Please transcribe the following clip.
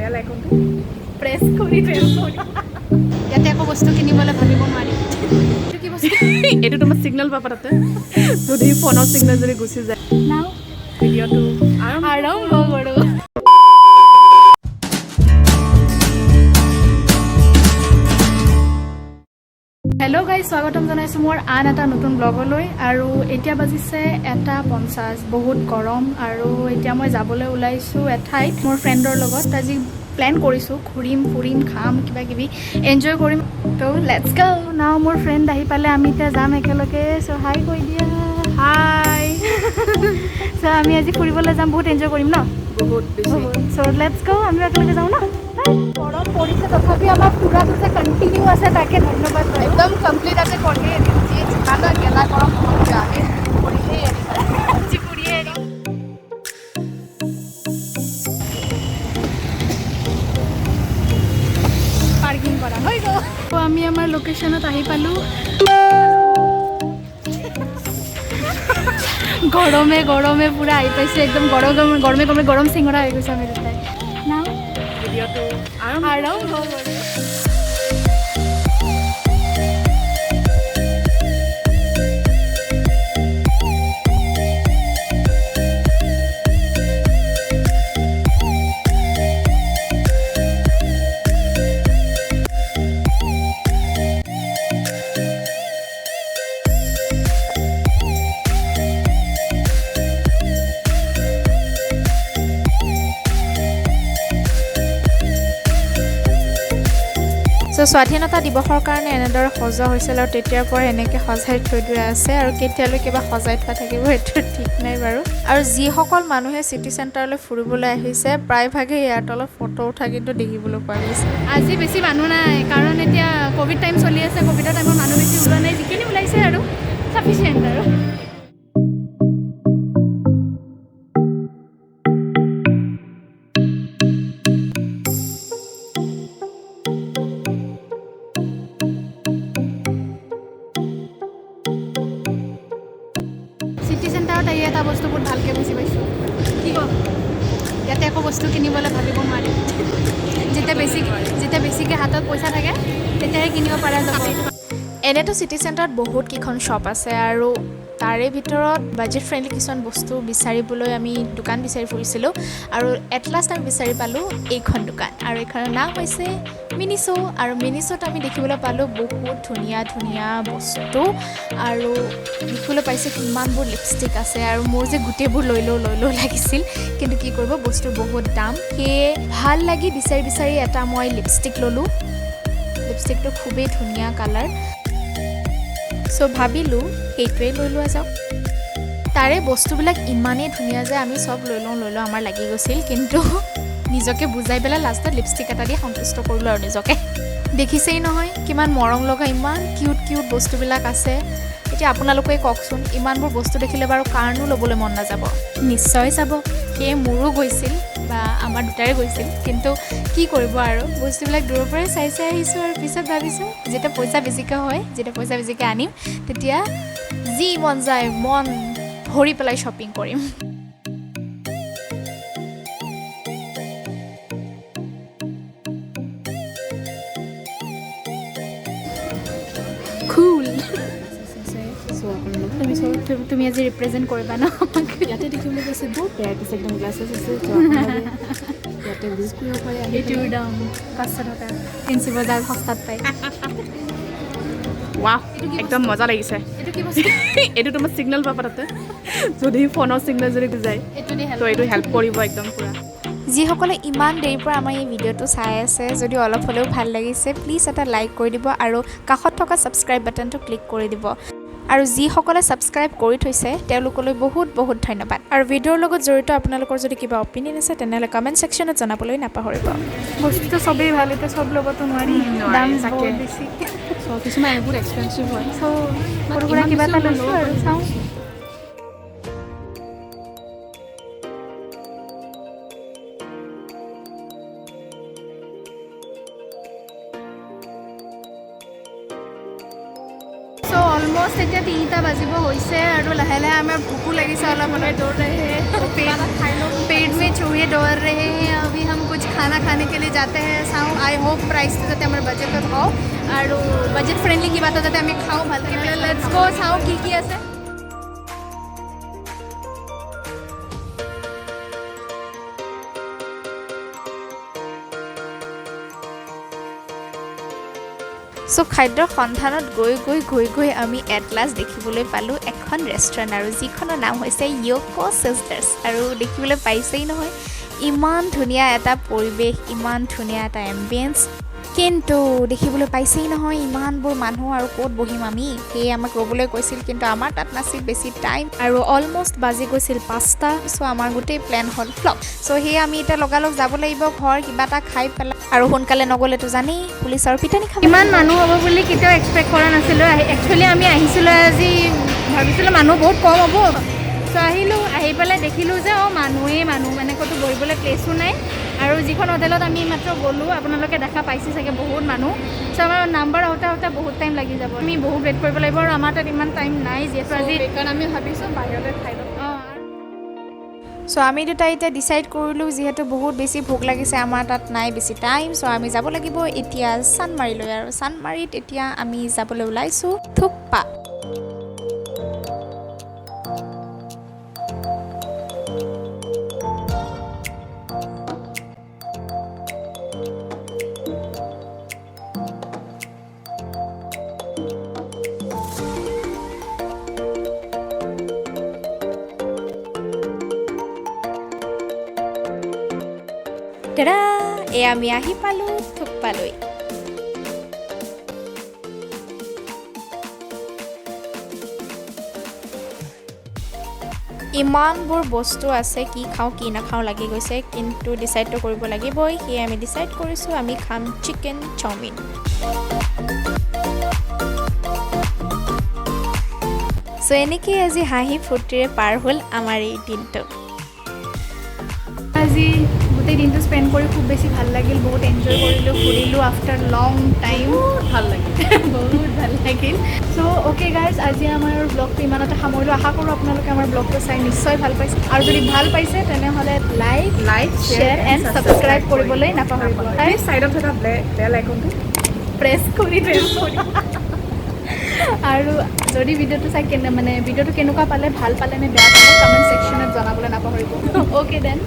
বেল আইকনটো press কৰি ইয়াতে একো বস্তু কিনিবলৈ ভাবিব নোৱাৰি। এইটো কি বস্তু? এইটো তোমাৰ চিগনেল পাবা তাতে, যদি ফোনৰ চিগনেল যদি গুচি যায়। নাও ভিডিঅ'টো আৰম্ভ কৰোঁ। হেল্ল' গাইজ, স্বাগতম জনাইছোঁ মোৰ আন এটা নতুন ব্লগলৈ। আৰু এতিয়া বাজিছে 1:50, বহুত গৰম। আৰু এতিয়া মই যাবলৈ ওলাইছোঁ এঠাইত মোৰ ফ্ৰেণ্ডৰ লগত। আজি প্লেন কৰিছোঁ ঘূৰিম ফুৰিম খাম কিবা কিবি এনজয় কৰিম। তো let's গ'। নাও মোৰ ফ্ৰেণ্ড আহি পালে, আমি এতিয়া যাম একেলগে। চ' হাই কৈ দিয়া। হাই। চ' আমি আজি ফুৰিবলৈ যাম, বহুত এনজয় কৰিম ন? বহুত বেছি। চ' let's গ', আমি একেলগে যাওঁ ন? গৰম পৰিছে তথাপি আমাৰ ফুৰাটো যে কণ্টিনিউ আছে, তাকে ধন্যবাদ। একদম কমপ্লিট আছে কৰিয়ে এৰিম। যি যিমান গেলা গৰম নহওক, আমি কৰিহে এৰিম। আজি ফুৰিয়ে এৰিম। পাৰ্কিং কৰা হৈ গ'ল। আমি আমাৰ লোকেশ্যনত আহি পালোঁ। গৰমে গৰমে পূৰা আহি পাইছোঁ, একদম গৰম গৰম গৰমে গৰমে গৰম চিঙৰা হৈ গৈছোঁ আমি দুটাই। নাও ভিডিঅ'টো আৰম্ভ কৰোঁ। চ' স্বাধীনতা দিৱসৰ কাৰণে এনেদৰে সজোৱা হৈছিল আৰু তেতিয়াৰ পৰা এনেকৈ সজাই থৈ দিয়া আছে। আৰু কেতিয়ালৈকে বা সজাই থোৱা থাকিব সেইটো ঠিক নাই বাৰু। আৰু যিসকল মানুহে চিটি চেণ্টাৰলৈ ফুৰিবলৈ আহিছে, প্ৰায়ভাগেই ইয়াৰ তলত ফটো উঠা কিন্তু দেখিবলৈ পোৱা গৈছে। আজি বেছি মানুহ নাই, কাৰণ এতিয়া ক'ভিড টাইম চলি আছে। ক'ভিডৰ টাইমত মানুহ বেছি ওলোৱা নাই, যিখিনি ওলাইছে আৰু চাফিচিয়েণ্ট। আৰু চিটি চেণ্টাৰত আহি এটা বস্তু বহুত ভালকৈ বুজি পাইছোঁ, কি কম, ইয়াতে একো বস্তু কিনিবলৈ ভাবিব নোৱাৰি। যেতিয়া বেছিকৈ হাতত পইচা থাকে তেতিয়াহে কিনিব পৰা যাব। এনেতো চিটি চেণ্টাৰত বহুত কেইখন শ্বপ আছে আৰু তাৰে ভিতৰত বাজেট ফ্ৰেণ্ডলি কিছুমান বস্তু বিচাৰিবলৈ আমি দোকান বিচাৰি ফুৰিছিলোঁ। আৰু এট লাষ্ট আমি বিচাৰি পালোঁ এইখন দোকান, আৰু এইখনৰ নাম হৈছে মিনিছ'। আৰু মিনিছ'ত আমি দেখিবলৈ পালোঁ বহুত ধুনীয়া ধুনীয়া বস্তু, আৰু দেখিবলৈ পাইছোঁ কিমানবোৰ লিপষ্টিক আছে। আৰু মোৰ যে গোটেইবোৰ লৈ লওঁ লৈ লওঁ লাগিছিল, কিন্তু কি কৰিব, বস্তুৰ বহুত দাম। সেয়ে ভাল লাগি বিচাৰি বিচাৰি এটা মই লিপষ্টিক ল'লোঁ। লিপষ্টিকটো খুবেই ধুনীয়া কালাৰ, চ' ভাবিলোঁ সেইটোৱেই লৈ লোৱা যাওক। তাৰে বস্তুবিলাক ইমানেই ধুনীয়া যে আমি চব লৈ লওঁ লৈ লওঁ আমাৰ লাগি গৈছিল, কিন্তু নিজকে বুজাই পেলাই লাষ্টত লিপষ্টিক এটা দি সন্তুষ্ট কৰিলোঁ আৰু নিজকে। দেখিছেই নহয় কিমান মৰম লগা, ইমান কিউট কিউট বস্তুবিলাক আছে। এতিয়া আপোনালোকে কওকচোন, ইমানবোৰ বস্তু দেখিলে বাৰু কাৰনো ল'বলৈ মন নাযাব? নিশ্চয় যাব। সেয়ে মোৰো গৈছিল বা আমাৰ দুটাৰে গৈছিল, কিন্তু কি কৰিব আৰু, বস্তুবিলাক দূৰৰ পৰাই চাই চাই আহিছোঁ। আৰু পিছত ভাবিছোঁ যেতিয়া পইচা বেছিকৈ হয়, যেতিয়া পইচা বেছিকৈ আনিম, তেতিয়া যি মন যায় মন ভৰি পেলাই শ্বপিং কৰিম। কুল। তুমি আজি ৰিপ্ৰেজেণ্ট কৰিবা ন? ইয়াতে দেখিবলৈ পাইছে বহুত ভেৰাইটিছ একদম গ্লাছেছ আছে, ইয়াতে ভিজিট কৰিব পাৰে। এইটোৰ দাম 500 টকা, ফেঞ্চি বজাৰত সস্তাত পায়। ৱাহ, একদম মজা লাগিছে। এইটো কি বস্তু? এইটো তোমাৰ চিগনেল পাবা তাতে, যদি ফোনৰ চিগনেল যদি যায়, তো এইটো হেল্প কৰিব একদম পূৰা। যিসকলে ইমান দেৰিৰ পৰা আমাৰ এই ভিডিঅ'টো চাই আছে, যদি অলপ হ'লেও ভাল লাগিছে প্লিজ এটা লাইক কৰি দিব আৰু কাষত থকা ছাবস্ক্ৰাইব বাটনটো ক্লিক কৰি দিব। আৰু যিসকলে ছাবস্ক্ৰাইব কৰি থৈছে তেওঁলোকলৈ বহুত বহুত ধন্যবাদ। আৰু ভিডিঅ'ৰ লগত জড়িত আপোনালোকৰ যদি কিবা অপিনিয়ন আছে তেনেহ'লে কমেণ্ট ছেকশ্যনত জনাবলৈ নাপাহৰিব। বস্তুটো চবেই ভাল, এতিয়া চব ল'বতো নোৱাৰি, দাম বহুত বেছি। চ' কিছুমান বহুত এক্সপেঞ্চিভ হয়। চ' সৰু সুৰা কিবা এটা লৈছোঁ আৰু চাওঁ। অলমষ্ট এতিয়া 3টা বাজিব হৈছে আৰু লাহে লাহে আমাৰ ভোকো লাগিছে অলপ অলপ। পেট में चूहे दौड़ रहे हैं। अभी हम कुछ खाना खाने के लिए जाते हैं। চাওঁ, I hope প্ৰাইচটো যাতে আমাৰ বাজেটত হওক আৰু বাজেট ফ্ৰেণ্ডলি কিবা এটা যাতে আমি খাওঁ ভালকৈ। Let's গ', চাওঁ কি কি আছে। চ' খাদ্যৰ সন্ধানত গৈ গৈ গৈ গৈ আমি এট লাষ্ট দেখিবলৈ পালোঁ এখন ৰেষ্টুৰেণ্ট আৰু যিখনৰ নাম হৈছে য়'ক' চিষ্টাৰ্ছ। আৰু দেখিবলৈ পাইছেই নহয়, ইমান ধুনীয়া এটা পৰিৱেশ, ইমান ধুনীয়া এটা এম্বিয়েঞ্চ। কিন্তু দেখিবলৈ পাইছেই নহয় ইমানবোৰ মানুহ আৰু ক'ত বহিম আমি। সেয়ে আমাক ৰ'বলৈ কৈছিল, কিন্তু আমাৰ তাত নাছিল বেছি টাইম। আৰু অলমষ্ট বাজি গৈছিল 5টা। চ' আমাৰ গোটেই প্লেন হ'ল ফ্লপ। চ' সেয়ে আমি এতিয়া লগালগ যাব লাগিব ঘৰ, কিবা এটা খাই পেলাই। আৰু সোনকালে নগ'লেতো জানেই পুলিচৰ পিটনি খাব। ইমান মানুহ হ'ব বুলি কেতিয়াও এক্সপেক্ট কৰা নাছিলোঁ। একচুৱেলি আমি আহিছিলোঁ আজি, ভাবিছিলোঁ মানুহ বহুত কম হ'ব। চ' আহিলোঁ, আহি পেলাই দেখিলোঁ যে অঁ, মানুহেই মানুহ, মানে ক'তো বহিবলৈ প্লেচো নাই। আৰু যিখন হোটেলত আমি মাত্ৰ গ'লোঁ, আপোনালোকে দেখা পাইছে চাগে, বহুত মানুহ। চ' আমাৰ নাম্বাৰ আহোঁতে আহোঁতে বহুত টাইম লাগি যাব, আমি বহুত ৱেইট কৰিব লাগিব আৰু আমাৰ তাত ইমান টাইম নাই যিহেতু আজি। সেইকাৰণে আমি ভাবিছোঁ বাহিৰতে খাই ল'ম। অঁ। চ' আমি দুটাই এতিয়া ডিচাইড কৰিলোঁ, যিহেতু বহুত বেছি ভোক লাগিছে, আমাৰ তাত নাই বেছি টাইম। চ' আমি যাব লাগিব এতিয়া চানমাৰিলৈ আৰু চানমাৰিত এতিয়া আমি যাবলৈ ওলাইছোঁ থুকপা। টাডা, এয়া আমি আহি পালোঁ থুকপালৈ। ইমানবোৰ বস্তু আছে, কি খাওঁ কি নাখাওঁ লাগি গৈছে, কিন্তু ডিচাইডটো কৰিব লাগিবই। সেয়ে আমি ডিচাইড কৰিছোঁ আমি খাম চিকেন চাওমিন। চ' এনেকেই আজি হাঁহি ফূৰ্তিৰে পাৰ হ'ল আমাৰ এই দিনটো। আজি গোটেই দিনটো স্পেণ্ড কৰি খুব বেছি ভাল লাগিল, বহুত এনজয় কৰিলোঁ, ফুৰিলোঁ আফটাৰ লং টাইম। ভাল লাগিল। বহুত ভাল লাগিল। চ' অ'কে গাইজ, আজি আমাৰ ব্লগটো ইমানতে সামৰিলোঁ। আশা কৰোঁ আপোনালোকে আমাৰ ব্লগটো চাই নিশ্চয় ভাল পাইছে আৰু যদি ভাল পাইছে তেনেহ'লে like, like, share and subscribe কৰিবলৈ নাপাহৰিব। প্লিজ ছাইডত থকা বেল আইকনটো প্ৰেছ কৰি দিব। আৰু যদি ভিডিঅ'টো চাই কেনে, মানে ভিডিঅ'টো কেনেকুৱা পালে, ভাল পালে নে বেয়া পালে, কমেণ্ট ছেকশ্যনত জনাবলৈ নাপাহৰিব। Okay then,